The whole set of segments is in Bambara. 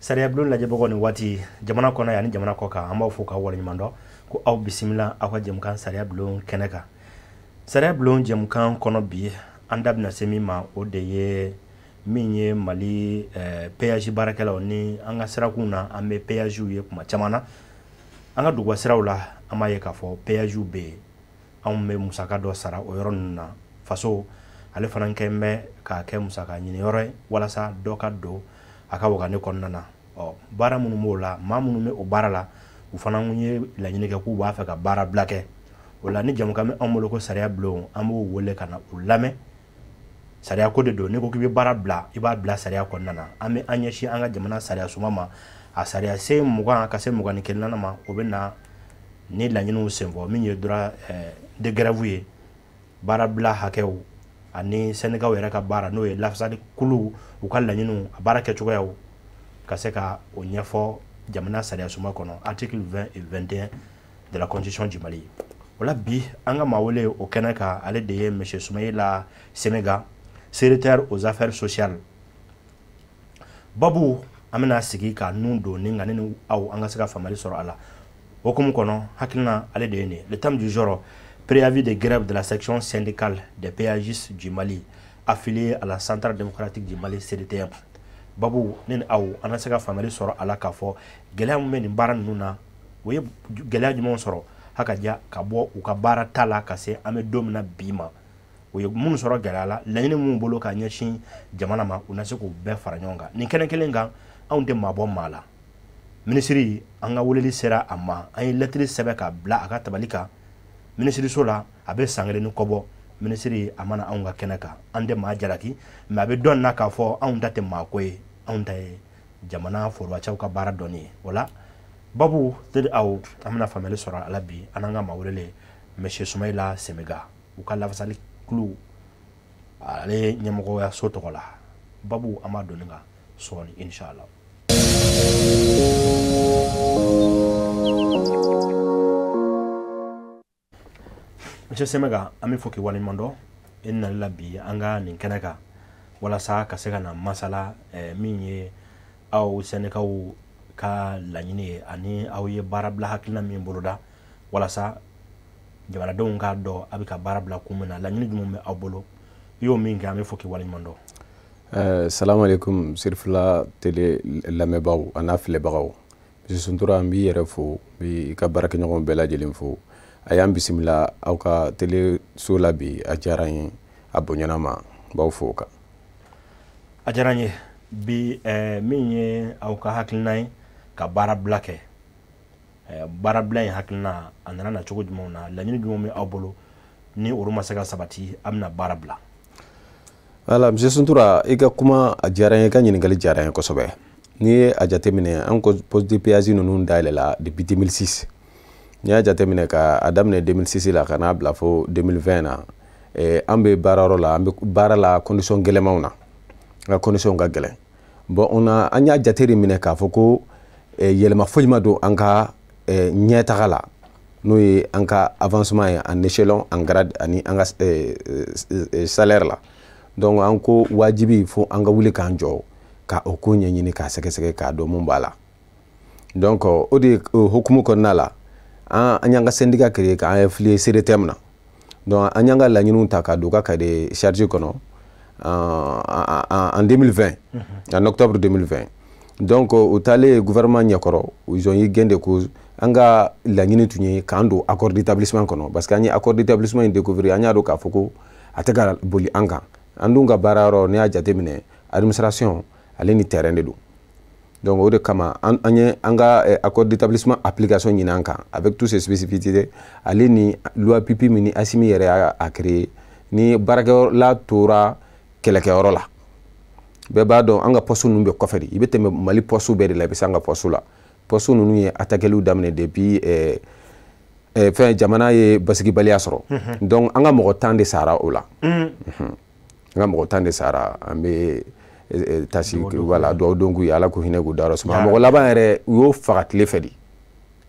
Sariya bulon lajɛbagaw, ni waati, jamana kɔnɔ yan ni jamana kɔ kan, an b'aw fo k'aw waleɲuman dɔn ko aw bisimila aw ka jɛmukan Sariya bulon kɛnɛ kan. Sariya bulon jɛmukan kɔnɔ bi, an da bɛna se min ma, o de ye min ye Mali péage baarakɛlaw ni an ka sirakun na. An bɛ péage ye kuma caman na an ka duguba siraw la. An b'a ye k'a fɔ péage bɛ yen, anw bɛ musaka dɔ sara o yɔrɔ ninnu na. Faso ale fana kɛn bɛ k'a kɛ musaka ɲini yɔrɔ ye walasa dɔ ka don a ka wagane kɔnɔna na. Ɔ, baara minnu b'o la, maa minnu bɛ o baara la, u fana ye laɲini kɛ k'u b'a fɛ ka baara bila kɛ. O la, ni jamukan bɛ anw bolo ko Sariya bulon, an b'o wele ka na u lamɛn. Sariya ko de don. N'i ko k'i bɛ baara bila, i b'a bila sariya kɔnɔna na. An bɛ an ɲɛsin an ka jamana sariya suma ma, a sariya sen 20 ka se 21nan ma. O bɛ na ni laɲiniw senfɔ min ye droit de grève ye, baarabila hakɛw, ani syndicats yɛrɛ ka baara, n'o ye lafasali kuluw, u ka laɲiniw, a baara kɛcogoyaw, ka se ka o ɲɛfɔ jamana sariya suma kɔnɔ, article 20 et 21 de la Constitution du Mali. O la bi, an ka maa wele o kɛnɛ kan, ale de ye monsieur Soumaïla Semega, secrétaire aux Affaires sociales. Babu an bɛna sigi ka nun don ni nka ne ni aw, an ka se ka faamuyali sɔrɔ a la. Hokumu kɔnɔ, hakilina ale de ye nin ye: le thème du jour, préavis de grève de la section syndicale des péagistes du Mali affiliée à la Centrale démocratique du Mali, CDTM. Babu, ne ni aw, an ka se ka faamuyali sɔrɔ a la k'a fɔ gɛlɛya min bɛ nin baara ninnu na, o ye gɛlɛya jumɛnw sɔrɔ haka ja ka bɔ u ka baara ta la ka se an bɛ don min na bi ma, o ye minnu sɔrɔ gɛlɛya la, laɲini minnu bolo ka ɲɛsin jamana ma, u na se k'u bɛɛ fara ɲɔgɔn kan nin kɛnɛ kelen kan. Anw tɛ maa bɔ maa la. Minisiri, an ka weleli sera a ma. An ye lɛtiri sɛbɛn k'a bila a ka tabali kan minisiriso la, a bɛ san kelen ni kɔ bɔ. Minisiri a mana anw ka kɛnɛ kan, an tɛ maa jalaki, mais a bɛ dɔn na k'a fɔ anw ta tɛ maako ye, anw ta ye jamana forobacɛw ka baara dɔnni ye. O la, babu tɛ aw, an bɛna faamuyali sɔrɔ a la bi, an n'an ka maa welelen, monsieur Soumaïla Semega, u ka lafasali kulu, ale ɲɛmɔgɔya so tɔgɔ la. Babu, an b'a dɔnni kan sɔɔni, inshallah. Monsieur Semega, an bɛ fɔ k'i waleɲuman dɔn e nali la bi an ka nin kɛnɛ kan walasa ka se ka na masala min ye aw syndicats ka laɲini ye, ani aw ye baara bila hakilina min boloda, walasa jamanadenw k'a dɔn a bɛ ka baara bila kun min na, laɲini jumɛn bɛ aw bolo. I y'o min kɛ, an bɛ fɔ k'i waleɲuman dɔn. Salamu alaikum, Sirifila Télé lamɛnbaaw a n'a filɛbagaw. Monsieur Suntura, n b'i yɛrɛ fo, n b'i ka baarakɛɲɔgɔnw bɛɛ lajɛlen fo. A y'an bisimila aw ka télé so la bi, a diyara n ye, a bonyana ma, n b'aw fo o kan. A diyara n ye bi. Min ye aw ka hakilina ye ka baara bila kɛ, baara bila in hakilina, a nana na cogo jumɛnw na? Laɲini jumɛnw bɛ aw bolo ni olu ma se ka sabati, a bɛna baara bila? Voilà, monsieur Suntura, i ka kuma a diyara n ye, i ka ɲininkali diyara n ye kosɛbɛ. N'i ye a jateminɛ, an ko poste de péage ninnu dayɛlɛla depuis 2006. N'i y'a jateminɛ ka a daminɛ 2006 la ka n'a bila fo 2020 na, an bɛ baarayɔrɔ la, an bɛ baara la condition gɛlɛnmanw na, an ka condition ka gɛlɛn. Bon, on a an y'a jate de minɛ k'a fɔ ko yɛlɛma foyi ma don an ka ɲɛtaga la, n'o ye an ka avancement ye en échelon, en grade, ani an ka salaire la. Donc an ko wajibi fo an ka wuli k'an jɔ ka o ko ɲɛɲini, k'a sɛgɛsɛgɛ, k'a dɔn mun b'a la. Donc o de hukumu kɔnɔna la, an y'an ka syndicat créé k'an affilié CDTM na. Donc an y'an ka laɲiniw ta ka don u ka cahier de charge kɔnɔ en 2020, en octobre 2020. Donc u taalen gouvernement ɲɛkɔrɔ, ils ont eu gain de cause. An ka laɲini tun ye k'an don accord d'établissement kɔnɔ, parce que an ye accord d'établissement in découvrir, an y'a dɔn k'a fɔ ko a tɛ ka boli an kan. An dun ka baara yɔrɔ, n'i y'a jateminɛ, administration ale ni terrain de don. Donc o de kama an ye an ka accord d'établissement application ɲini an kan avec toutes ses spécificités, ale ni loi PIP min ni Assimi yɛrɛ y'a créé. Ni baarakɛla tora kɛlɛkɛyɔrɔ la, bɛɛ b'a dɔn an ka poste ninnu bɛ kɔfɛ de. I bɛ tɛmɛ Mali poste bɛɛ de la, i bɛ se an ka poste la. Poste ninnu ye attaqueliw daminɛ depuis fɛn jamana ye basigibaliya sɔrɔ. Donc an ka mɔgɔ 10 de sara o la, an ka mɔgɔ 10 de sara. An bɛ tasi, voilà, duwawu don k'u ye, Ala k'u hinɛ k'u dayɔrɔ suma. Mɔgɔ laban yɛrɛ, u y'o faga tile fɛ de,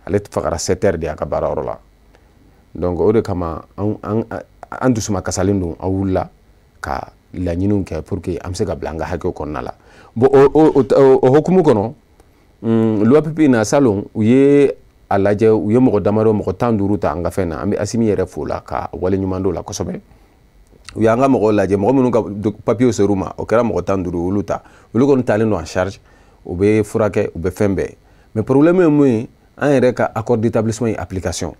ale fagara 7 heures de a ka baarayɔrɔ la. Donc o de kama an dusuma kasalen don, an wulila ka laɲiniw kɛ pour que an bɛ se ka bila an ka hakɛw kɔnɔna la. Bon, o hukumu kɔnɔ, L'OAPP na salon, u ye a lajɛ, u ye mɔgɔ damadɔ, mɔgɔ 15 ta an ka fɛn na. An bɛ Asimi yɛrɛ fo la ka waleɲuman dɔn o la kosɛbɛ. U y'an ka mɔgɔw lajɛ, mɔgɔ minnu ka papier ser'u ma, o kɛra mɔgɔ 15, olu ta, olu kɔni talen don en charge, u bɛ furakɛ, u bɛ fɛn bɛɛ. Mais problème ye mun ye? An yɛrɛ ka accord d'établissement in application,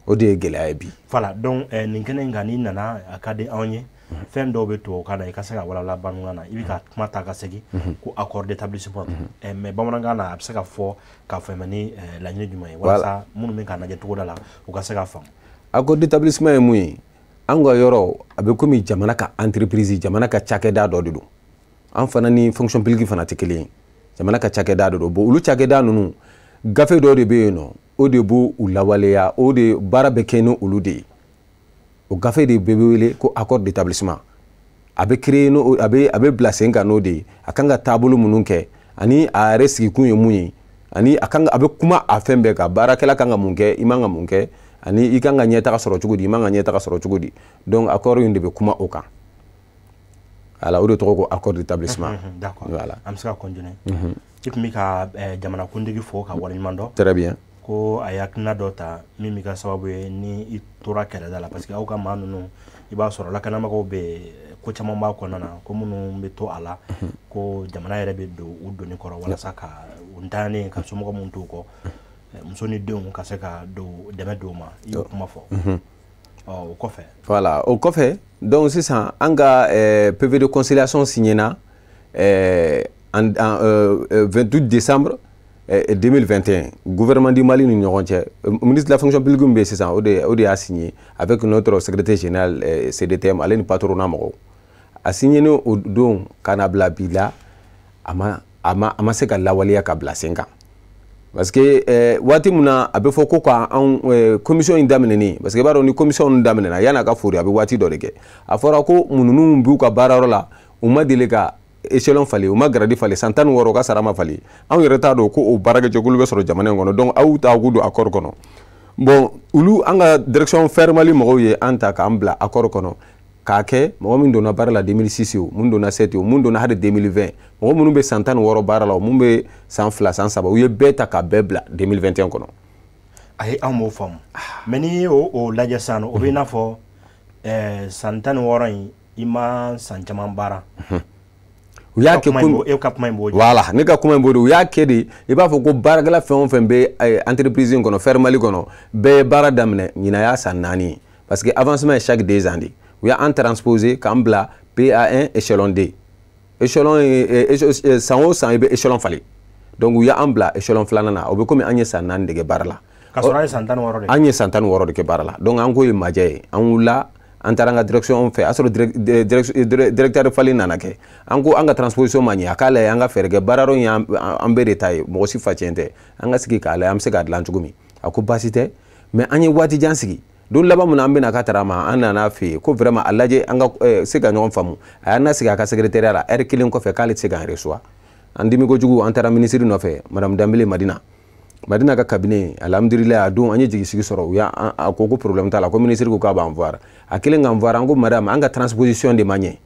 o de ye gɛlɛya ye bi. Voilà, donc nin kɛnɛ in kan, n'i nana, a ka di anw ye, fɛn dɔw bɛ tubabukan na, i ka se ka walawala bamanankan na. I bɛ ka kuma ta ka segin ko accord d'établissement, mais bamanankan na, a bɛ se ka fɔ k'a fɔ ni laɲini jumɛn ye, walasa minnu bɛ k'a lajɛ togoda la, u ka se ka faamu? Accord d'établissement ye mun ye? An ka yɔrɔ a bɛ komi jamana ka entreprise, jamana ka cakɛda dɔ de don. An fana ni fonction publique fana tɛ kelen ye, jamana ka cakɛda dɔ don. Bon, olu cakɛda ninnu, gafe dɔ de bɛ yen nɔ, o de b'u lawaleya, o de baara bɛ kɛ ni olu de ye. O gafe de bɛ wele ko accord d'établissement. A bɛ créer n'o, a bɛ bila sen kan n'o de ye. A kan ka taabolo minnu kɛ, ani a yɛrɛ sigikun ye mun ye, ani a kan a bɛ kuma a fɛn bɛɛ kan, baarakɛla kan ka mun kɛ, i man ka mun kɛ, ani i kan ka ɲɛtaga sɔrɔ cogo di, i man ka ɲɛtaga sɔrɔ cogo di. Donc accord in de bɛ kuma o kan. Voilà, o de tɔgɔ ko accord d'établissement. D'accord. Voilà. An bɛ se ka continuer. I tun bɛ ka jamanakuntigi fo ka waleɲuman dɔn. Très bien. Ko a ye hakilina dɔ ta min bɛ kɛ sababu ye ni i tora kɛrɛda la, parce que aw ka maa ninnu, i b'a sɔrɔ lakanabagaw bɛ yen, ko caman b'a kɔnɔna na, ko minnu bɛ to a la, ko jamana yɛrɛ bɛ don u doni kɔrɔ walasa ka u ntanyalen ka somɔgɔ minnu to u kɔ, muso ni denw, ka se ka don dɛmɛ don u ma. I y'o kuma fɔ. Ɔ, o kɔfɛ? Voilà, o kɔfɛ, donc sisan an ka PV de conciliation signé na en 28 décembre 2021, gouvernement du Mali ni ɲɔgɔn cɛ. Ministre de la fonction publique min bɛ yen sisan, o de y'a signé avec notre secrétaire général CDTM, ale ni patronat mɔgɔw. A signé ni o don ka na bila bi la, a ma se ka lawaleya ka bila sen kan, parce que waati min na a bɛ fɔ ko ka anw commission in daminɛnen, parce que i b'a dɔn ni commission in daminɛna, yan'a ka fori, a bɛ waati dɔ de kɛ. A fɔra ko ninnu b'u ka baarayɔrɔ la, u ma deli ka échelon falen, u ma grade falen, san 16, u ka sara ma falen. Anw yɛrɛ t'a dɔn ko o baarakɛjɛkulu bɛ sɔrɔ jamana in kɔnɔ. Donc aw ta k'u don accord kɔnɔ. Bon, olu, an ka direction Fer Mali mɔgɔw ye an ta k'an bila accord kɔnɔ, k'a kɛ mɔgɔ min donna baara la 2006, o mun donna 7, o mun donna hali 2020, mɔgɔ minnu bɛ san 16 baara la, o mun bɛ san 2, san 3, u ye bɛɛ ta ka bɛɛ bila 2021 kɔnɔ. Ayi, anw m'o faamu, mais n'i ye o lajɛ sisan, o bɛ i n'a fɔ san 16 in, i ma san caman baara. U y'a kɛ komi e ka kuma in b'o. Voilà, ne ka kuma in b'o de. U y'a kɛ de i b'a fɔ ko baarakɛla fɛn o fɛn bɛ entreprise in kɔnɔ, Fer Mali kɔnɔ, bɛɛ ye baara daminɛ ɲinan y'a san 4 ye, parce que avancement ye chaque 2 ans de. U y'an transposer k'an bila PA1 échelon D. Échelon ye san o san i bɛ échelon falen. Donc u y'an bila échelon filanan na, o bɛ komi an ye san 4 de kɛ baara la. Ka sɔrɔ an ye san 16 de. An ye san 16 de kɛ baara la. Donc an k'o ye majɛ ye. An wulila, an taara an ka direction fɛ, a sɔrɔ directeur falen nana kɛ. An ko an ka transposition ma ɲɛ, a k'a lajɛ, an ka fɛɛrɛ kɛ, baara yɔrɔ in an bɛɛ de ta ye, mɔgɔ si fa tiɲɛ tɛ, an ka sigi k'a lajɛ an bɛ se k'a dilan cogo min. A ko baasi tɛ. Mais an ye waati jan sigi. Don laban min na an bɛna ka taara ma, an nana fɛ yen ko vraiment a lajɛ an ka se ka ɲɔgɔn faamu. A y'an lasigi a ka secrétariat la, heure kelen kɔfɛ k'ale tɛ se k'an reçoit. An dimi kojugu, an taara ministre nɔfɛ, madame Danbele Madina, Madina ka cabinet. Alhamdulilayi, a don an ye jigisigi sɔrɔ. U y'a a ko ko problème t'a la, ko ministre ko k'a b'an voir. A kelen k'an voir, an ko madame, an ka transposition de ma ɲɛ,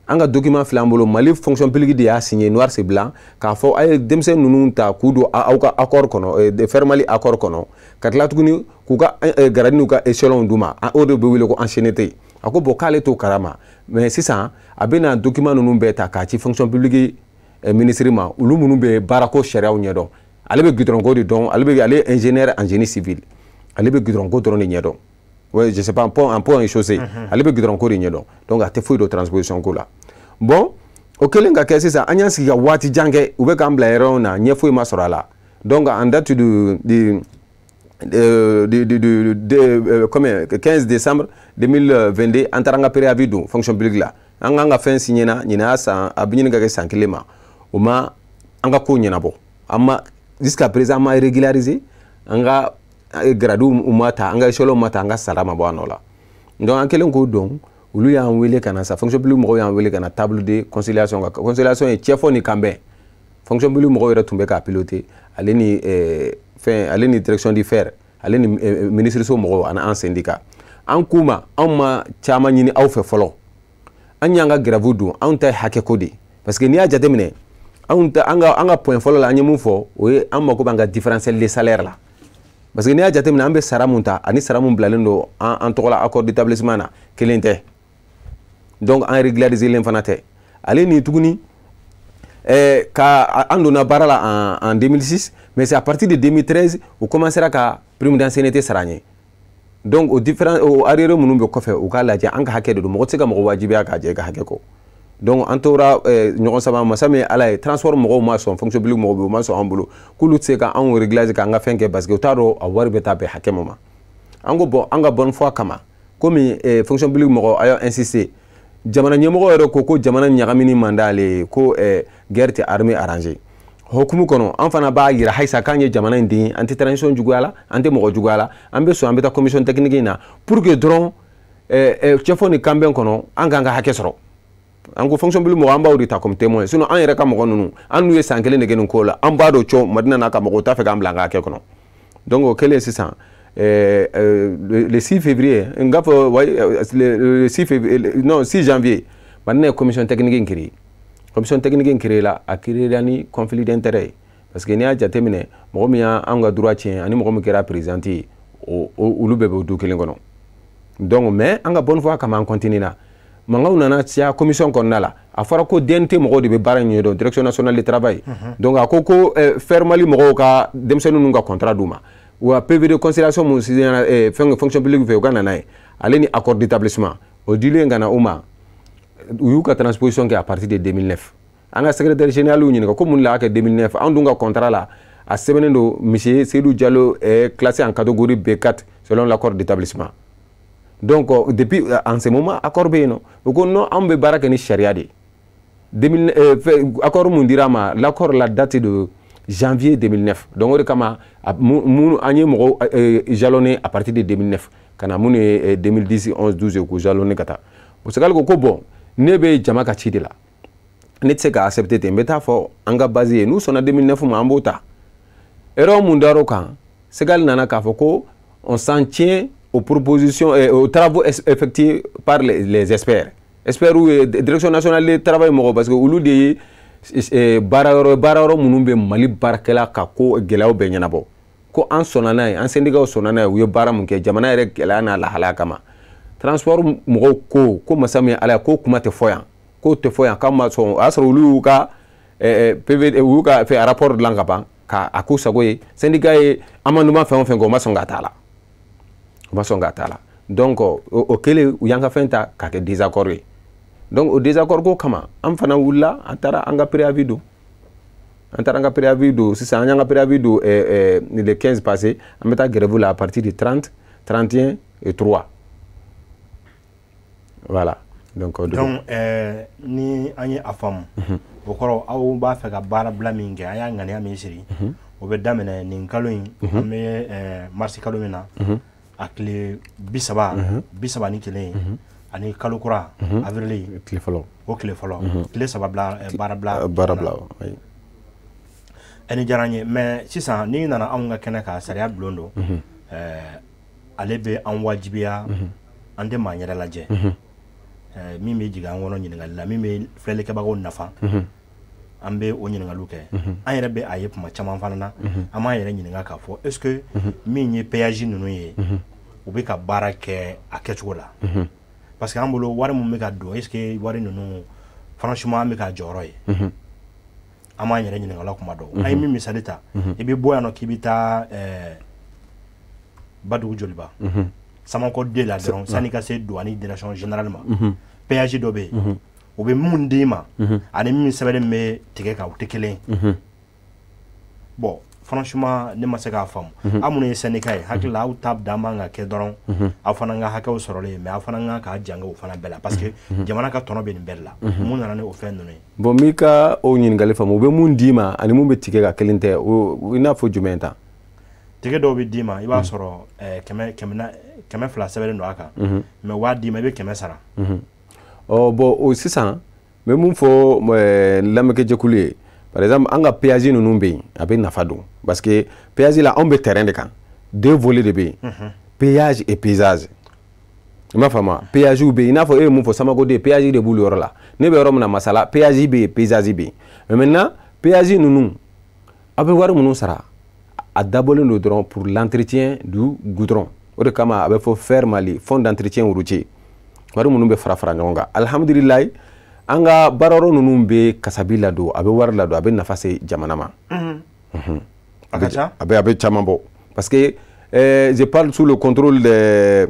an ka document filɛ an bolo, Mali fonction publique de y'a signé noir sur blanc k'a fɔ a ye denmisɛn ninnu ta k'u don aw ka accord kɔnɔ, Fer Mali accord kɔnɔ, ka tila tuguni k'u ka grade n'u ka échelon d'u ma, o de bɛ wele ko ancienneté. A ko bon, k'ale t'o kalama, mais sisan a bɛna document ninnu bɛɛ ta k'a ci fonction publique ministre ma, olu minnu bɛ baarako sariyaw ɲɛdɔn. Ale bɛ goudron ko de dɔn, ale bɛ, ale ye ingénieur en génie civil, ale bɛ goudron ko dɔrɔn de ɲɛdɔn. Ouais, je sais pas, en pont et chaussée, ale bɛ goudron ko de ɲɛdɔn, donc a tɛ foyi dɔn transposition ko la. Bon, o kɛlen ka kɛ sisan, an y'an sigi ka waati jan kɛ, u bɛ k'an bila yɔrɔ na, ɲɛ foyi ma sɔrɔ a la. Donc en date de combien, 15 décembre 2022, an taara an ka préavis don fonction publique la. An k'an ka fɛn signé na ɲinan y'a san, a bɛ ɲini ka kɛ san kelen ma, o ma an ka ko ɲɛnabɔ. An ma, jusqu'à présent, an ma régulariser an ka grade ma ta, an ka échelon ma ta, an ka sara ma bɔ a nɔ la. Donc an kɛlen k'o dɔn, olu y'an wele ka na sa, fonction publique mɔgɔw y'an wele ka na table de conciliation kan. Conciliation ye cɛfɔ ni kanbɛn. Fonction publique mɔgɔw yɛrɛ tun bɛ k'a piloter, ale ni fɛn, ale ni direction du fer, ale ni ministre so mɔgɔw ani an syndicat. An k'u ma, anw ma caman ɲini aw fɛ fɔlɔ, an y'an ka grève don, anw ta ye hakɛko de, parce que n'i y'a jateminɛ, Anw ta, an ka point fɔlɔ la, an ye mun fɔ, o ye an mako b'an ka différentiel de salaire la, parce que n'i y'a jateminɛ, an bɛ sara mun ta ani sara mun bilalen don an tɔgɔ la accord d'établissement na, kelen tɛ. Donc an régulariser len fana tɛ. Ale ni tuguni ka an donna baara la en 2006, mais c'est à partir de 2013 u commencera ka prime d'ancienneté sara an ye. Donc o différent, o arriéré minnu bɛ kɔfɛ, u k'a lajɛ, an ka hakɛ de don. Mɔgɔ tɛ se ka mɔgɔ wajibiya k'a jɛ i ka hakɛ kɔ. Donc an tora ɲɔgɔn sama. Masa min ye Ala ye, transport mɔgɔw ma sɔn, fonction publique mɔgɔw bɛ, u ma sɔn an bolo k'olu tɛ se ka anw régulariser k'an ka fɛn kɛ, parce que u t'a dɔn a wari bɛ taa bɛn hakɛ min ma. An ko bon, an ka bonne foi kama, komi fonction publique mɔgɔw a y'aw insister, jamana ɲɛmɔgɔ yɛrɛ ko ko jamana ɲagamini man d'ale ye, ko guerre tɛ armée arrangée hokumu kɔnɔ, an fana b'a yira halisa k'an ye jamana in den ye, an tɛ transition juguya la, an tɛ mɔgɔ juguya la. An bɛ sɔn, an bɛ taa commission technique in na pour que dɔrɔn cɛfɔ ni kanbɛn kɔnɔ, an k'an ka hakɛ sɔrɔ. An ko fonction publique mɔgɔ, an b'aw de ta comme témoin. Sinon an yɛrɛ ka mɔgɔ ninnu, an n'u ye san kelen de kɛ nin ko la, an b'a dɔn cɔ Madina n'a ka mɔgɔw t'a fɛ k'an bila an ka hakɛ kɔnɔ. Donc o kɛlen sisan, le 6 février, n k'a fɔ, ouais, le 6 février, non, 6 janvier, Madina ye commission technique in créé. Commission technique in créé la, a créé la ni conflit d'intérêt ye, parce que n'i y'a jateminɛ, mɔgɔ min y'an ka droit tiɲɛ ani mɔgɔ min kɛra président ye, o olu bɛɛ bɛ du kelen kɔnɔ. Donc mais an ka bonne foi kama, an continue na. Mankanw nana caya commission kɔnɔna la. A fɔra ko DNT mɔgɔw de bɛ baara in ɲɛdɔn, Direction nationale de travail. Donc a ko ko Fairmali mɔgɔw ka denmisɛnnin ninnu ka contrat d'u ma, wa PV de conciliation mun signé fɛn fonction publique fɛ, u ka na n'a ye, ale ni accord d'établissement o dilen ka na u ma. U y'u ka transposition kɛ à partir de 2009. An ka secrétaire général y'u ɲininka ko mun de la y'a kɛ 2009, an dun ka contrat la, a sɛbɛnnen don monsieur Seydou Diallo est classé en catégorie B4 selon l'accord d'établissement. Donc depuis en ce moment, accord bɛ yen nɔ. U ko non, anw bɛ baara kɛ ni sariya de ye. 2000, accord mun dira ma, l'accord la date de janvier 2009. Donc o de kama mun an ye mɔgɔw jalonné à partir de 2009 ka na minnu ye 2010, 11, 12 ye, k'u jalonné ka taa. O Segali ko ko bon, ne bɛ jama ka ci de la, ne tɛ se ka accepter ten, n bɛ taa fɔ an ka base ye, n'u sɔnna 2009 ma, an b'o ta. Erreur mun dar'o kan, Segali nana k'a fɔ ko on s'en tient aux propositions, aux travaux effectués par les experts. Experts ye Direction nationale de travail mɔgɔw, parce que olu de ye baara yɔrɔ, baara yɔrɔ minnu bɛ Mali baarakɛla ka ko gɛlɛyaw bɛɛ ɲɛnabɔ. Ko an sɔnna n'a ye, an syndicats sɔnna n'a ye, u ye baara mun kɛ jamana yɛrɛ gɛlɛya n'a lahalaya kama. Transport mɔgɔw ko ko masa min ye Ala ye, ko kuma tɛ fɔ yan, k'o tɛ fɔ yan, k'an ma sɔn. O y'a sɔrɔ olu y'u ka PV, u y'u ka fɛn rapport dilan ka ban ka a k'u sago ye. Syndicat ye amendement fɛn o fɛn kɛ, o ma sɔn ka t'a la, o ma sɔn ka t'a la. Donc o kɛlen, u y'an ka fɛn ta k'a kɛ désaccord ye. Donc o désaccord ko kama, an fana wulila, an taara an ka préavis don, an taara an ka préavis don. Sisan an y'an ka préavis don le 15 passé. An bɛ taa grève la à partir de 30, 31 et 3, voilà. Donc donc ni an ye a faamu, o kɔrɔ aw b'a fɛ ka baara bila min kɛ, a y'a ŋaniya min siri, o bɛ daminɛ nin kalo in, an bɛ marisi kalo min na, a tile 30, 31, ani kalo kura avril tile fɔlɔ. O tile fɔlɔ, tile 3 bila baara bila. Baara bila. Ɛni diyara n ye. Mais sisan n'i nana anw ka kɛnɛ kan, sariya bulon don, ale bɛ an wajibiya, an tɛ maa yɛrɛ lajɛ min bɛ jigin an kɔnɔ ɲininkali la, min bɛ filɛlikɛbagaw nafa, an bɛ o ɲininkaliw kɛ. An yɛrɛ bɛ a ye kuma caman fana na, an b'an yɛrɛ ɲininka k'a fɔ est ce que min ye péage ninnu ye, u bɛ ka baara kɛ a kɛcogo la? Parce que an bolo, wari min bɛ ka don, est ce que wari ninnu franchement an bɛ ka jɔyɔrɔ ye? An b'an yɛrɛ ɲininka o la kuma dɔw. An ye min misali ta, i bɛ bɔ yan nɔ k'i bɛ taa Badugu Joliba, Samakɔ den la dɔrɔn, sanni ka se douane direction générale ma, péage dɔ bɛ yen, u bɛ mun d'i ma ani min sɛbɛnnen bɛ tigɛ kan, u tɛ kelen ye. Bon, franchement ne ma se k'a faamu. Aw minnu ye syndicat ye, hakili la aw ta dan man ka kɛ dɔrɔn aw fana ka hakɛw sɔrɔlen, mais aw fana kan k'a jange o fana bɛɛ la, parce que jamana ka tɔnɔ bɛ nin bɛɛ de la. Mun nana ni o fɛn ninnu ye? Bon, n b'i ka o ɲininkali faamu. U bɛ mun d'i ma ani mun bɛ tigɛ ka kelen tɛ, o i n'a fɔ jumɛn ta? Tigɛ dɔw bɛ d'i ma, i b'a sɔrɔ 100, 200 sɛbɛnnen don a kan, mais u b'a d'i ma, i bɛ 100 sara. Ɔ bon, o sisan n bɛ mun fɔ lamɛnkɛjɛkulu ye? Par exemple, an ka péage ninnu bɛ yen, a bɛ nafa don, parce que péage la, anw bɛ terrain de kan. Deux volets de bɛ yen, péage et paysage, i m'a faamu? Péage bɛ yen, i n'a fɔ e ye mun fɔ, Samakoden péage de b'olu yɔrɔ la. Ne bɛ yɔrɔ min na, Masala, péage bɛ yen, paysage bɛ yen. Mais maintenant Péage ninnu, aw bɛ wari minnu sara, a dabɔlen don dɔrɔn pour l'entretien du goudron. O de kama a bɛ fɔ FER Mali, Fonds d'entretien routier. Wari minnu bɛ fara fara ɲɔgɔn kan, alihamudulilayi, an ka baarayɔrɔ ninnu bɛ kasabi ladon, a bɛ wari ladon, a bɛ nafa se jamana ma. A ka ca. A bɛ caman bɔ, parce que je parle sous le contrôle des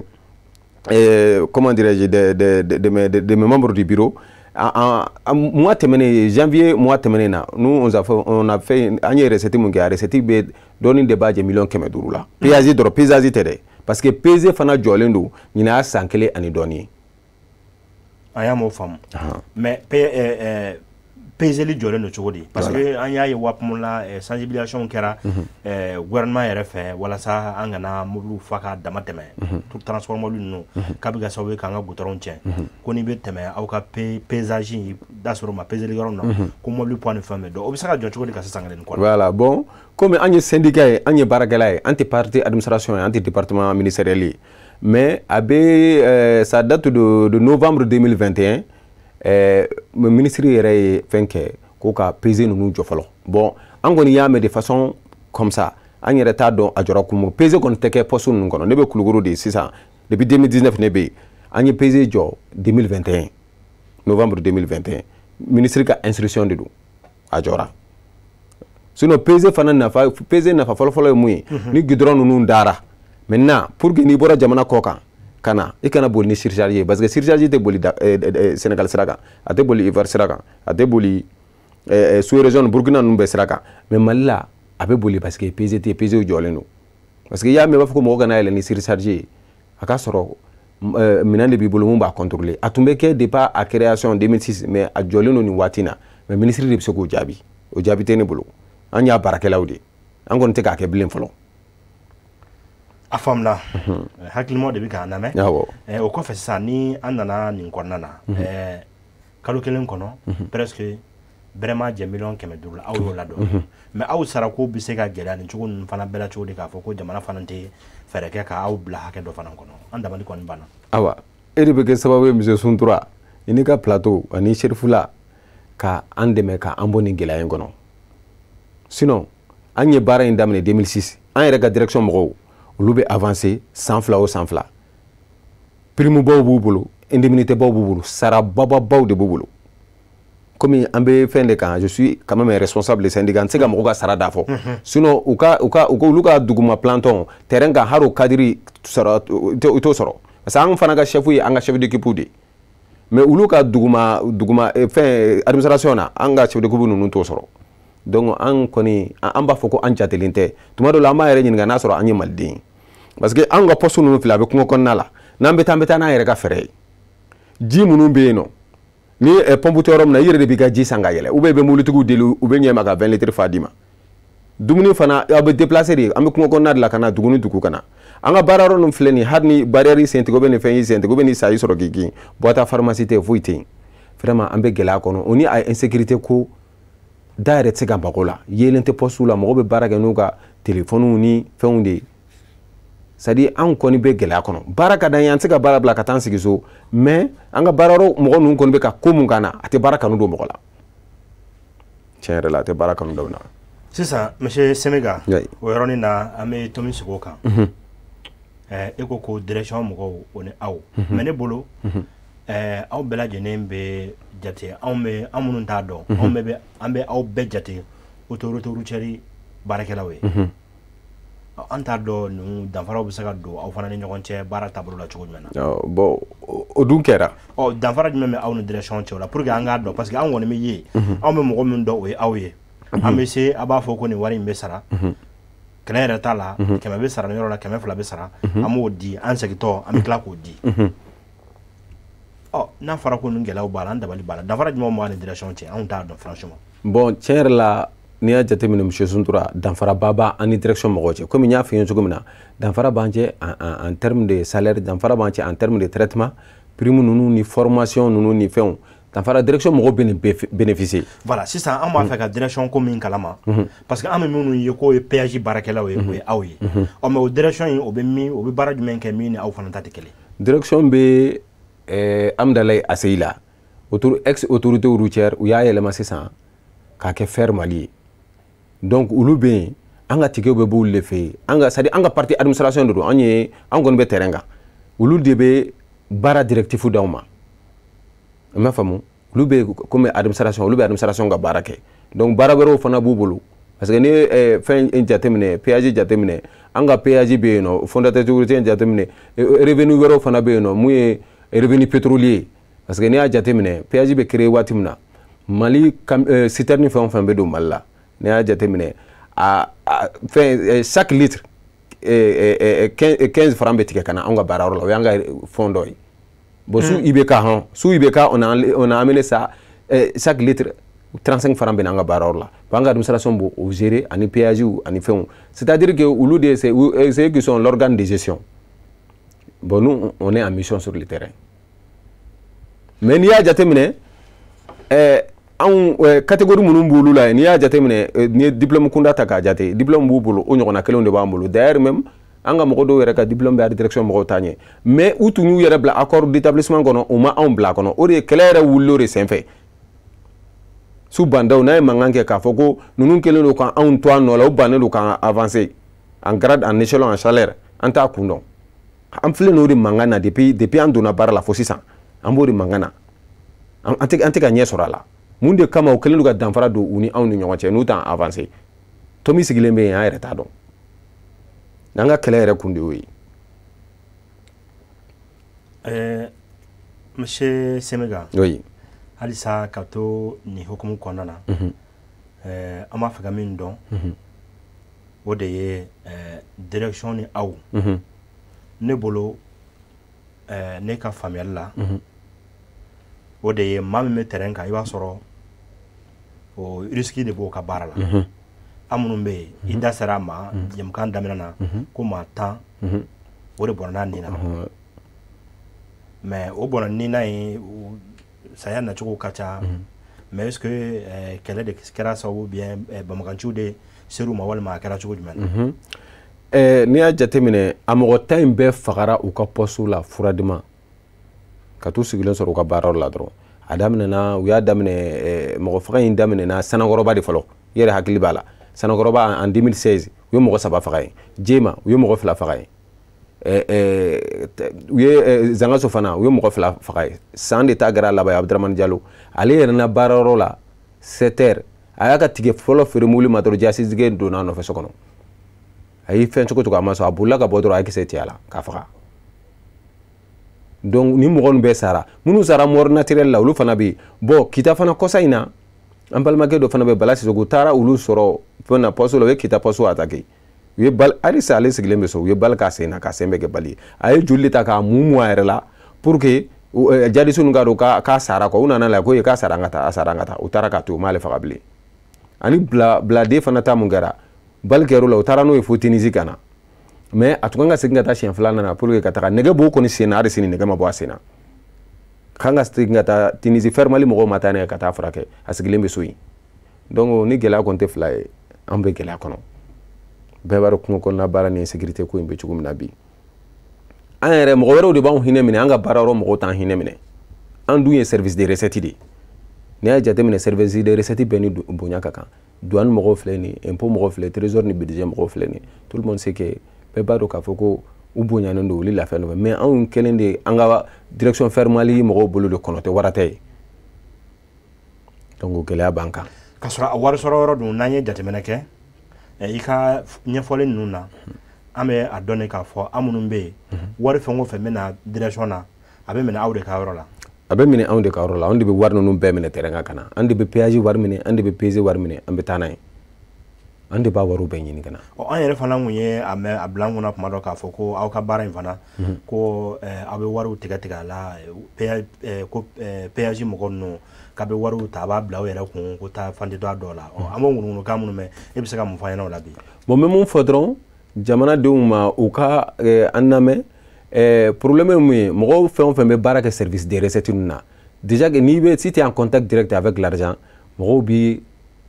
comment dirais-je, de mes membres du bureau. En mois tɛmɛnen, janvier mois tɛmɛnen na, nous on a fait, an ye recette mun kɛ, a recette bɛ dɔɔnin de b'a jɛ miliyɔn 500 la. Péage dɔrɔn, péage tɛ dɛ, parce que pesée fana jɔlen don ɲinan y'a san kelen ani dɔɔnin ye. An y'a m'o faamu, mais peseli jɔlen don cogo di? Parce que an y'a ye waati min la, sensibilisation kɛra gouvernement yɛrɛ fɛ walasa an kana mobiliw fa ka dama tɛmɛ, transport mobili ninnu, k'a bɛ kɛ sababu ye k'an ka goudron tiɲɛ, ko n'i bɛ tɛmɛ aw ka péage da sɔrɔ ma peseli yɔrɔ min na, ko mobili poids ni fɛn bɛɛ dɔn, o bɛ se ka jɔ cogo di ka se san kelen ni kɔ? Voilà, bon, komi an ye syndicat ye, an ye baarakɛla ye, an tɛ partie administration ye, an tɛ département ministériel ye, mais a bɛ ça date de novembre 2021, ministre yɛrɛ ye fɛn kɛ ko ka pesée ninnu jɔ fɔlɔ. Bon, an kɔni y'a mɛn de façon comme ça, an yɛrɛ t'a dɔn a jɔra kun mun. Pesée kɔni tɛ kɛ poste ninnu kɔnɔ. Ne bɛ Kulukoro de sisan, depuis 2019 ne bɛ yen. An ye pesée jɔ 2021, novembre 2021, ministre ka instruction de don, a jɔra. Sinon pesée fana nafa, pesée nafa fɔlɔfɔlɔ ye mun ye? Ni goudron ninnu dara maintenant, pour que n'i bɔra jamana kɔ kan ka na, i kana boli ni surcharge ye, parce que surcharge tɛ boli Sénégal sira kan, a tɛ boli Ivoire sira kan, a tɛ boli sous région Burkina ninnu bɛɛ sira kan, mais Mali la a bɛ boli, parce que pesée tɛ, pesée jɔlen don. Parce que i y'a mɛn, i b'a fɔ ko mɔgɔ kana yɛlɛ ni surcharge ye, a ka sɔrɔ minɛn de b'i bolo mun b'a contrôler. A tun bɛ kɛ depuis a création 2006, mais a jɔlen don nin waati in na. Mais ministre de bɛ se k'o jaabi, o jaabi tɛ ne bolo. An y'a baarakɛlaw de ye, an kɔni tɛ k'a kɛ bilen fɔlɔ. A faamuna, hakilimaw de bɛ k'an lamɛn. O kɔfɛ sisan, ni an nana nin kɔnɔna na, kalo kelen kɔnɔ, presque bɛrɛma jɛ miliyɔn 500 la, aw y'o ladɔn, mais aw sarako bɛ se ka gɛlɛya nin cogo ninnu fana bɛɛ la cogo di, k'a fɔ ko jamana fana tɛ fɛɛrɛ kɛ k'aw bila hakɛ dɔ fana kɔnɔ? An dabali kɔni banna. Awa, e de bɛ kɛ sababu ye, monsieur Suntura, i n'i ka plateau ani Serifula, ka an dɛmɛ ka an bɔ nin gɛlɛya in kɔnɔ. Sinon an ye baara in daminɛ 2006, an yɛrɛ ka direction mɔgɔw, olu bɛ avancer san 2 o san 2. Prime baw b'u bolo, indemnité baw b'u bolo, sara bababaw de b'u bolo. Komi an bɛ fɛn de kan, je suis quand même un responsable de syndicat, n tɛ se ka mɔgɔw ka sara da fɔ. Sinon u ka olu ka duguma planton terrain kan, hali o cadre sɔrɔ i t'o sɔrɔ, parce que an fana ka chef ye an ka chef d'équipe de ye, mais olu ka duguma duguma fɛn administration na, an ka chef d'équipe ninnu t'o sɔrɔ. Donc an kɔni, an b'a fɔ ko an jatelen tɛ. Tuma dɔw la, an b'a yɛrɛ ɲininka n'a sɔrɔ an ye maliden ye, parce que an ka poste ninnu filɛ, a bɛ kungo kɔnɔna la. N'an bɛ taa, an bɛ taa n'an yɛrɛ ka fɛɛrɛ ye. Ji minnu bɛ yen nɔ, ni pompe tɛ yɔrɔ min na, i yɛrɛ de b'i ka ji san ka yɛlɛ, ou bien i bɛ mobilitigiw deli, u bɛ ɲɛ ma ka 20 litres fa d'i ma. Dumuni fana, aw bɛ déplacer de, an bɛ kungo kɔnɔna de la ka na dugu ni dugu ka na. An ka baara yɔrɔ ninnu filɛ nin ye, hali ni barrière sen tigɛ, ni fɛn y'i sen tigɛ, ni sa y'i sɔrɔ k'i kin, boîte à pharmacie tɛ yen, foyi tɛ yen. Vraiment, an bɛ gɛlɛya kɔnɔ. O ni a insécurité ko da yɛrɛ tɛ se ka mago la, yeelen tɛ poste la, mɔgɔ bɛ baara kɛ n'u ka téléphone ni fɛnw de ye. C'est à dire, an kɔni bɛ gɛlɛya kɔnɔ. Baara ka d'an ye, an tɛ se ka baara bila ka taa an sigi so, mais an ka baara yɔrɔ mɔgɔ ninnu kɔni bɛ ka ko mun k'an na, a tɛ baara kanu don mɔgɔ la. Tiɲɛ yɛrɛ la, a tɛ baara kanu don na. Sisan, monsieur Semega, o yɔrɔnin na, an bɛ tomi sigi o kan. E ko ko direction mɔgɔw, o ni aw, mais ne bolo, aw bɛɛ lajɛlen bɛ jate, anw bɛ, an minnu t'a dɔn, anw bɛɛ bɛ, an bɛ aw bɛɛ jate autorité routière baarakɛlaw ye. An t'a dɔn ninnu danfaraw bɛ se ka don aw fana ni ɲɔgɔn cɛ baara taabolo la cogo jumɛn na? Bon, o dun kɛra. Ɔ, danfara jumɛn bɛ aw ni direction cɛ o la, pour que an k'a dɔn? Parce que an kɔni bɛ ye, anw bɛ mɔgɔ min dɔn, o ye aw ye. An bɛ se, a b'a fɔ ko nin wari in bɛ sara, kɛlɛ yɛrɛ t'a la, 100 bɛ sara nin yɔrɔ la, 200 bɛ sara, an b'o di, an segintɔ an bɛ tila k'o di. Ɔ, n'a fɔra ko nin gɛlɛyaw b'a la, an dabali b'a la. Danfara jumɛn b'a ni direction cɛ? Anw t'a dɔn franchement. Bon, tiɲɛ yɛrɛ la, n'i y'a jateminɛ, monsieur Suntura, danfaraba b'an ni direction mɔgɔw cɛ. Komi n y'a f'i ye cogo min na, danfara b'an cɛ en terme de salaire, danfara b'an cɛ en terme de traitement, prime ninnu ni formation ninnu ni fɛnw, danfara, direction mɔgɔw bɛ nin bénéficier. Voilà, sisan an b'a fɛ ka direction ko min kalama, parce que an bɛ minnu ye k'o ye péage baarakɛlaw ye, o ye aw ye. Ɔ, mais o direction in, o bɛ min, o bɛ baara jumɛn kɛ min ni aw fana ta tɛ kelen? Direction bɛ Amdalaye ACI la, ex autorité routière, u y'a yɛlɛma sisan. k'a kɛ Fer Mali ye. Donc olu bɛ yen, an ka ticketw bɛ b'olu de fɛ yen. An ka, c'est à dire an ka partie administration de don. An ye, an kɔni bɛ terrain kan, olu de bɛ baara directif d'aw ma. I m'a faamu? Olu bɛ comme administration, olu bɛ administration ka baara kɛ. Donc baara wɛrɛw fana b'u bolo, parce que n'i ye fɛn jateminɛ, péage jateminɛ, an ka péage bɛ yen nɔ, fonds d'intersécurité jateminɛ, revenu wɛrɛw fana bɛ yen nɔ, mun ye revenu pétrolier. Parce que n'i y'a jateminɛ, péage bɛ créer waati min na, Mali citerne fɛn o fɛn bɛ don Mali la, n'i y'a jateminɛ, a fɛn, chaque litre 15 francs bɛ tigɛ ka na anw ka baarayɔrɔ la. O y'an ka fonds dɔ ye. Bon, sous IBK, hɔn, sous IBK, on a amené ça, chaque litre 35 francs bɛ na an ka baarayɔrɔ la. Bon, an ka administration b'o o gérer, ani péage ani fɛnw. C'est-à-dire que olu de, c'est eux qui sont l'organe de gestion. Bon, nous, on est en mission sur le terrain. Mais n'i y'a jateminɛ, anw catégorie minnu b'olu la, n'i y'a jateminɛ, n'i ye diplôme kunda ta k'a jate, diplôme b'u bolo, o ɲɔgɔnna kelenw de b'an bolo. D'ailleurs même, an ka mɔgɔ dɔw yɛrɛ ka diplôme bɛ direction mɔgɔw ta ɲɛ, mais u tun y'u yɛrɛ bila accord d'établissement kɔnɔ, u ma anw bila a kɔnɔ. O de ye kɛlɛ yɛrɛ wulila o de senfɛ. Su bandaw n'a ye mankan kɛ k'a fɔ ko ninnu kɛlen don ka anw to an nɔ la, u bannen don k'an avancer en grade, en échelon, en salaire, an t'a kun dɔn. An filɛ n'o de mankan na depuis an donna baara la fo sisan, an b'o de mankan na, an tɛ ka ɲɛ sɔrɔ a la. Mun de kama u kɛlen don ka danfara don u ni anw ni ɲɔgɔn cɛ, n'u t'an avancer? Tomi sigilen bɛ yen, an yɛrɛ t'a dɔn. N'an ka kɛlɛ yɛrɛ kun de y'o ye. Monsieur Semega. Oui. Halisa ka to nin hukumu kɔnɔna na, an b'a fɛ ka min dɔn, o de ye direction ni aw. Ne bolo, ne ka faamuyali la, o de ye maa min bɛ terrain kan, i b'a sɔrɔ o risque de b'o ka baara la. An minnu bɛ yen, i da sera a ma jɛmukan daminɛ na ko maa 10, o de bɔra n'a nin na. Mais o bɔra nin na ye, saya nacogo ka ca. Mais est ce que kɛlɛ de kɛra sababu bien, banbaganciw de ser'u ma, walima a kɛra cogo jumɛn na? N'i y'a jateminɛ, a mɔgɔ 10 in bɛɛ fagara u ka poste la froidement, ka t'u sigilen sɔrɔ u ka baarayɔrɔ la dɔrɔn. A daminɛna, u y'a daminɛ, mɔgɔ faga in daminɛna Sanakɔrɔba de fɔlɔ. I yɛrɛ hakili b'a la, Sanakɔrɔba en 2016, u ye mɔgɔ 3 faga yen. Jema, u ye mɔgɔ 2 faga yen. U ye Zangaso fana, u ye mɔgɔ 2 faga yen. San de ta kɛra laban ye, Abudramani Jalo, ale yɛrɛ na baarayɔrɔ la 7 heures, a y'a ka tigɛ fɔlɔ feere mobili ma dɔrɔn, jasitigɛ donna a nɔfɛ so kɔnɔ. A ye fɛn cogo cogo, a ma sɔn, a bolila ka bɔ dɔrɔn, a ye kisɛ tigɛ a la k'a faga. Donc ni mɔgɔ ninnu bɛɛ sara, minnu sara mort naturelle la, olu fana bɛ yen. Bon, Kita fana, kɔsa in na, an balimakɛ dɔ fana bɛ, Bala Sisoko, u taara olu sɔrɔ fɛn na, poste la, u ye Kita poste attaqué. U ye balle, halisa ale sigilen bɛ so, u ye balle k'a sen na, k'a sen bɛ kɛ balle ye. A ye joli de ta k'a mun a yɛrɛ la pour que jadisi ninnu k'a dɔn k'a sara quoi. U nana la ko ye k'a sara, an ka taa, a sara, an ka taa. U taara k'a to, u m'ale faga bilen. Ani bila biladen fana ta mun kɛra, balle kɛr'o la, u taara n'o ye fo Tunisie ka na. Mais a tun kan ka segin ka taa siɲɛ filanan na pour que ka taga nɛgɛ b'o kɔni sen na, hali sini nɛgɛ ma bɔ a sen na. Kan ka segin ka taa Tunisie, Fer Mali mɔgɔw ma taa n'a ye ka taa furakɛ, a sigilen bɛ so yen. Donc ni gɛlɛya kɔni tɛ fila ye, an bɛ gɛlɛya kɔnɔ. Bɛɛ b'a dɔn kungo kɔnɔna baara ni sécurité ko in bɛ cogo min na bi. An yɛrɛ, mɔgɔ wɛrɛw de b'anw hinɛ minɛ, an ka baara yɔrɔ mɔgɔw t'an hinɛ minɛ. An dun ye service de recette de ye. N'i y'a jateminɛ, service de recette bɛɛ ni bonya ka kan. Douane mɔgɔw filɛ nin ye, impôt mɔgɔw filɛ, trésor ni budget mɔgɔw filɛ nin ye. Tout le monde sait que, bɛɛ b'a dɔn k'a fɔ ko u bonyanen don, olu lafiya don. Mais anw kɛlen de, an ka direction Fer Mali mɔgɔw bolo de kɔnɔ tɛ wara tɛ ye. Donc gɛlɛya b'an kan. Ka sɔrɔ a wari sɔrɔ yɔrɔ dun, n'an ye jateminɛ kɛ i ka ɲɛfɔli ninnu na, an bɛ a dɔn de k'a fɔ an minnu bɛ yen, wari fɛn o fɛn bɛ na direction na, a bɛ minɛ aw de ka yɔrɔ la. A bɛ minɛ anw de ka yɔrɔ la. Anw de bɛ wari ninnu bɛɛ minɛ terrain kan ka na. An de bɛ péage wari minɛ, an de bɛ PZ wari minɛ, an bɛ taa n'a ye, an de b'a wariw bɛɛ ɲini ka na. Ɔ, an yɛrɛ fana kun ye a mɛn a bila an kunna kuma dɔ k'a fɔ ko aw ka baara in fana, ko aw bɛ wariw tigɛ tigɛ a la, ko péage mɔgɔ ninnu k'a bɛ wariw ta, a b'a bila aw yɛrɛ kun ko taa fan tɛ dɔn a dɔw la. Ɔ, an b'o ŋunuŋunukan minnu mɛn, e bɛ se ka mun fɔ an ɲɛna o la bi? Bon, n bɛ mun fɔ dɔrɔn jamanadenw ma, u ka an lamɛn. Problème ye mun ye? Mɔgɔw fɛn o fɛn bɛ baara kɛ service de recette ninnu na, déjà que n'i bɛ, si tu es en contact direct avec l'argent, mɔgɔw bi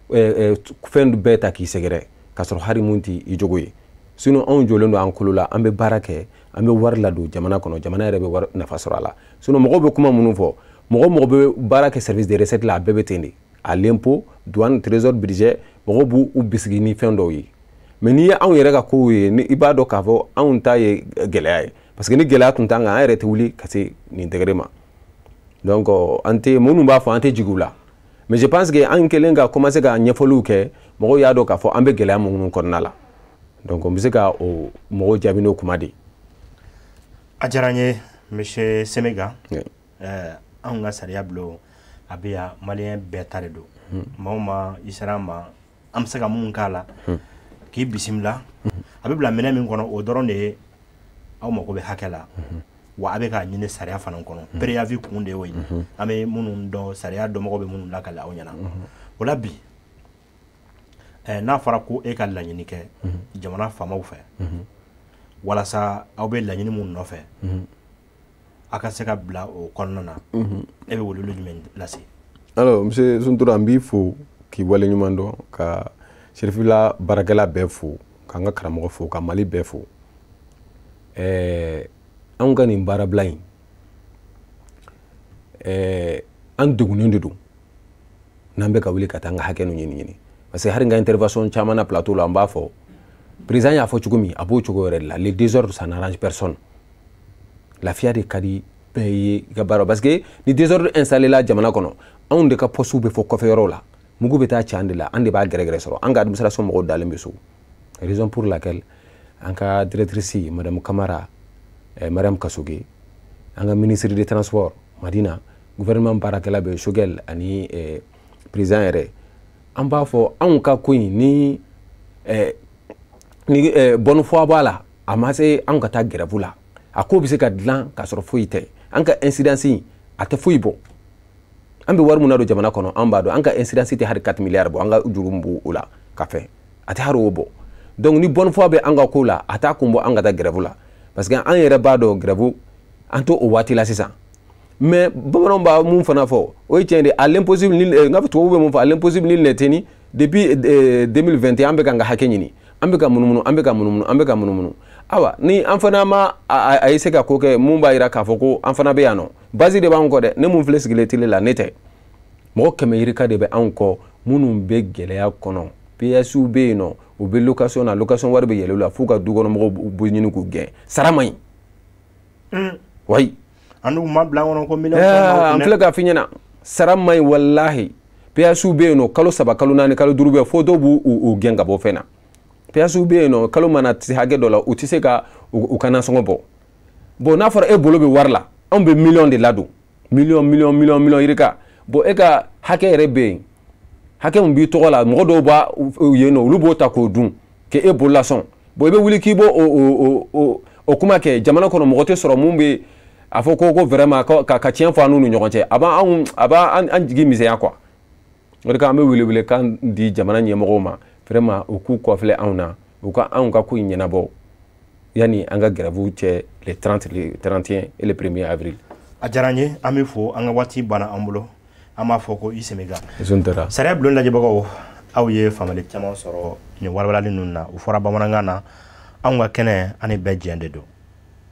fɛn bɛɛ ta k'i sɛgɛrɛ, k'a sɔrɔ hali mun t'i i jogo ye. Sinon anw jɔlen don an kolo la, an bɛ baara kɛ, an bɛ wari ladon jamana kɔnɔ, jamana yɛrɛ bɛ wari nafa sɔrɔ a la. Sinon mɔgɔw bɛ kuma minnu fɔ, mɔgɔ mɔgɔ bɛ baara kɛ service de recette la, a bɛɛ bɛ ten de, à l'impôt. Douane, trésor, budget, mɔgɔw b'u u bisigi ni fɛn dɔw ye. Mais n'i ye anw yɛrɛ ka kow ye, ni i b'a dɔn k'a fɔ anw ta ye gɛlɛya ye, parce que ni gɛlɛya tun t'an kan, an yɛrɛ tɛ wuli ka se nin degré ma. Donc an tɛ minnu b'a fɔ, an tɛ jigin u la, mais je pense que an kɛlen ka commencer ka ɲɛfɔliw kɛ, mɔgɔw y'a dɔn k'a fɔ an bɛ gɛlɛya minnu kɔnɔna la. Donc n bɛ se ka o mɔgɔw jaabi n'o kuma de ye. A diyara n ye, monsieur Semega. Anw ka sariya bulon a bɛ yan, maliyɛn bɛɛ ta de don. Maa o maa i sera an ma, an bɛ se ka mun k'a la k'i bisimila, a bɛ bila minɛn min kɔnɔ, o dɔrɔn de ye aw mago bɛ hakɛ la wa a bɛ k'a ɲini sariya fana kɔnɔ. Préavis kun de y'o ye. An bɛ minnu dɔn, sariya dɔnbagaw bɛ minnu lakale aw ɲɛna o la bi. N'a fɔra ko e ka laɲini kɛ jamana faamaw fɛ walasa aw bɛ laɲini mun nɔfɛ, a ka se ka bila o kɔnɔna na, e bɛ weleli jumɛn lase? Alors, monsieur Suntura, n b'i fo k'i waleɲuman dɔn, ka Serifila baarakɛla bɛɛ fo, k'an ka karamɔgɔ fo, ka Mali bɛɛ fo. Anw ka nin baarabila in, an degunnen de don n'an bɛ ka wuli ka taa an ka hakɛ ninnu ɲini, parce que hali n ka intervention caman na plateau la, an b'a fɔ, président y'a fɔ cogo min, a b'o cogo yɛrɛ de la. Le désordre, ça n'arrange personne. Lafiya de ka di bɛɛ ye i ka baara, parce que ni désordre installé la jamana kɔnɔ, anw de ka poste bɛ fɔ kɔfɛ yɔrɔw la, mugu bɛ taa ci an de la, an de b'a gɛrɛgɛrɛ sɔrɔ, an ka administration mɔgɔw dalen bɛ so. Raison pour laquelle an ka directrice, madame Kamara, Mariam Kasoge, an ka ministre des Transports Madina, gouvernement baarakɛla bɛ Choguel ani président yɛrɛ, an b'a fɔ anw ka ko in ni bonne foi b'a la, a ma se anw ka taa grève la. A ko bɛ se ka dilan k'a sɔrɔ foyi tɛ. An ka incidence in, a tɛ foyi bɔ. An bɛ wari min na don jamana kɔnɔ, an b'a dɔn an ka incidence tɛ hali 4 milliards bɔ. An ka juru min b'o la ka fɛn, a tɛ hali o bɔ. Donc ni bonne foi bɛ an ka ko la, a t'a kun bɔ an ka taa grève la, parce que an yɛrɛ b'a dɔn grève an t'o o waati la sisan. Mais bamananw b'a mun fana fɔ, o ye tiɲɛ de, à l'impossible ni n ka tubabuw bɛ mun fɔ, à l'impossible nul n'est tenu. Depuis 2021, an bɛ k'an ka hakɛ ɲini, an bɛ ka munumunu, an bɛ ka munumunu, an bɛ ka munumunu. Awa, ni an fana ma a ye se ka ko kɛ mun b'a yira k'a fɔ ko an fana bɛ yan nɔ, base de b'an kɔ dɛ. Ne mun filɛ sigilen télé la, ne tɛ mɔgɔ 100 yirika de bɛ anw kɔ minnu bɛ gɛlɛya kɔnɔ. PSU bɛ yen nɔ, u bɛ location na, location wari bɛ yɛlɛ u la f'u ka du kɔnɔ mɔgɔw bɛ ɲini k'u gɛn. Sara man ɲi, wayi. An dun ma bila an kɔnɔ ko miliyɔn. An filɛ k'a f'i ɲɛna, sara man ɲi walahi. PSU bɛ yen nɔ, kalo 3, kalo 4, kalo 5 bɛ fo dɔw b'u u gɛn ka bɔ fɛn na. PSU bɛ yen nɔ, kalo mana se hakɛ dɔ la, u tɛ se ka u ka nasɔngɔ bɔ. Bon, n'a fɔra e bolo bɛ wari la, anw bɛ miliyɔn de ladon, miliyɔn, miliyɔn, miliyɔn, miliyɔn yirika. Bon, e ka hakɛ yɛrɛ bɛ yen, hakɛ min b'i tɔgɔ la, mɔgɔ dɔw b'a yen nɔ, olu b'o ta k'o dun k'e bolo lasɔn. Bon, i bɛ wuli k'i b'o o kuma kɛ jamana kɔnɔ, mɔgɔ tɛ sɔrɔ mun bɛ a fɔ ko vraiment ka tiɲɛ fɔ an n'u ni ɲɔgɔn cɛ. A b'an a b'an an jigi misɛnya quoi. O de kama an bɛ welewelekan di jamana ɲɛmɔgɔw ma, vraiment u k'u kɔfilɛ anw na, u ka anw ka ko in ɲɛnabɔ yanni an ka grève cɛ le 30, le 31 et le 1er avril. A diyara n ye, an bɛ fo, an ka waati banna an bolo, an b'a fɔ ko i Semega. Suntara. Sariya bulon lajɛbagaw, aw ye faamuyali caman sɔrɔ nin walawalali ninnu na. U fɔra bamanankan na, anw ka kɛnɛ ani bɛɛ jɛn de don.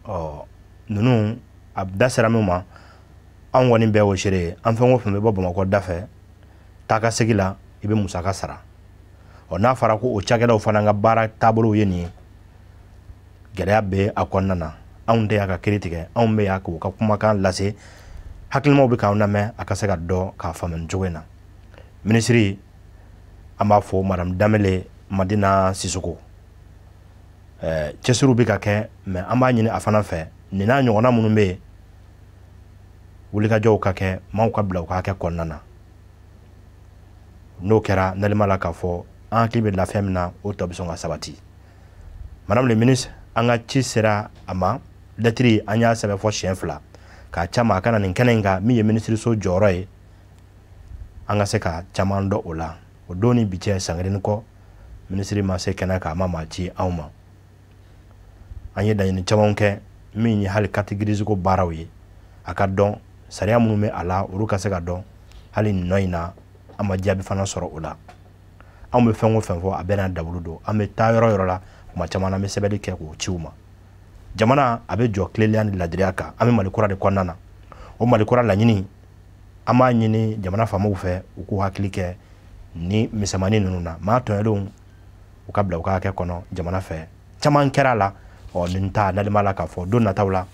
Ɔ ninnu a da sera min ma, anw kɔni bɛɛ y'o seere ye. An fɛn o fɛn bɛ bɔ Bamakɔ da fɛ taa ka segin la, i bɛ musaka sara. Ɔ n'a fɔra ko o cakɛdaw fana ka baara taabolow ye nin ye, gɛlɛya bɛ a kɔnɔna na. Anw tɛ yan ka kiiri tigɛ, anw bɛ yan k'u ka kumakan lase, hakilimaw bɛ k'anw lamɛn, a ka se ka dɔn k'a faamu nin cogo in na. Minisiri, an b'a fɔ madame Danbele Madina Sisoko, cɛsiriw bɛ ka kɛ, mais an b'a ɲini a fana fɛ, nin n'a ɲɔgɔnna minnu bɛ yen, wulikajɔw ka kɛ, maaw ka bila u ka hakɛ kɔnɔna na. N'o kɛra, nalima la k'a fɔ an hakili bɛ lafiya min na, o tɔ bɛ sɔn ka sabati. Madame le ministre, an ka ci sera a ma, lɛtiri an y'a sɛbɛn fɔ siɲɛ 2 k'a caman a ka na nin kɛnɛ in kan, min ye minisiriso jɔyɔrɔ ye, an ka se ka caman dɔn o la. O don ni bi cɛ, san kelen ni kɔ, minisiri ma se kɛnɛ kan, a ma maa ci anw ma. An ye laɲini camanw kɛ, min ye hali carte grise ko baaraw ye, a ka dɔn sariya minnu bɛ a la, olu ka se ka dɔn. Hali nin nɔ in na, an ma jaabi fana sɔrɔ o la. Anw bɛ fɛn o fɛn fɔ, a bɛɛ n'a dabulu don. An bɛ taa yɔrɔ yɔrɔ la, kuma caman na, an bɛ sɛbɛnni kɛ k'o ci u ma. Jamana a bɛ jɔ tilennenya ni ladiriya kan. An bɛ Mali kura de kɔnɔna na. O Mali kura laɲini, an b'a ɲini jamana faamaw fɛ, u k'u hakili kɛ Ni misɛnmanin ninnu na, maa tɔɲɔlenw u ka bila u ka hakɛ kɔnɔ jamana fɛ, caman kɛra a la. Ɔ nin ta nalen b'a la k'a fɔ don nataw la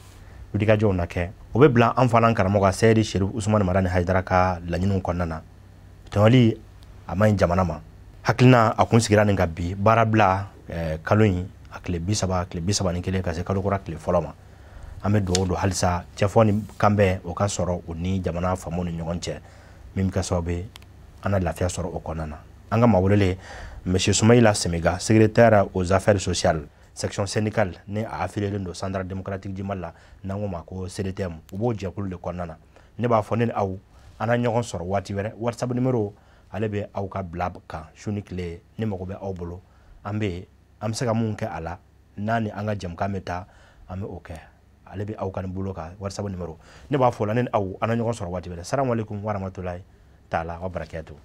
wulikajɔw na kɛ, o bɛ bila an fana karamɔgɔ Seyidi Sherif Usumani Madani Hayidara ka laɲiniw kɔnɔna na. Tɔɲɔli a man ɲi jamana ma. Hakilina a kun sigira nin kan bi, baara bila kalo in a tile 30, tile 31 ka se kalo kura tile fɔlɔ ma. An bɛ dugawu don halisa cɛfɔ ni kanbɛn o ka sɔrɔ u ni jamana faamaw ni ɲɔgɔn cɛ, min bɛ kɛ sababu ye an na lafiya sɔrɔ o kɔnɔna na. An ka maa welelen, monsieur Soumaïla Semega, secrétaire aux affaires sociales, section syndicale ni a affilié don Centrale démocratique du Mali la, n'an ko ma ko CDTM, u b'o jɛkulu de kɔnɔna na. Ne b'a fɔ ne ni aw an na ɲɔgɔn sɔrɔ waati wɛrɛ. WhatsApp numéro ale bɛ aw ka bila kan su ni tile, ni mago bɛ aw bolo, an bɛ yen, an bɛ se ka mun kɛ a la n'a ni an ka jɛmukan bɛ taa, an bɛ o kɛ. Ale bɛ aw ka nin bolo kan WhatsApp numéro. Ne b'a fɔ la ne ni aw an na ɲɔgɔn sɔrɔ waati wɛrɛ. Salamu aleykum wa rahmatulahi taala wa barakatuh.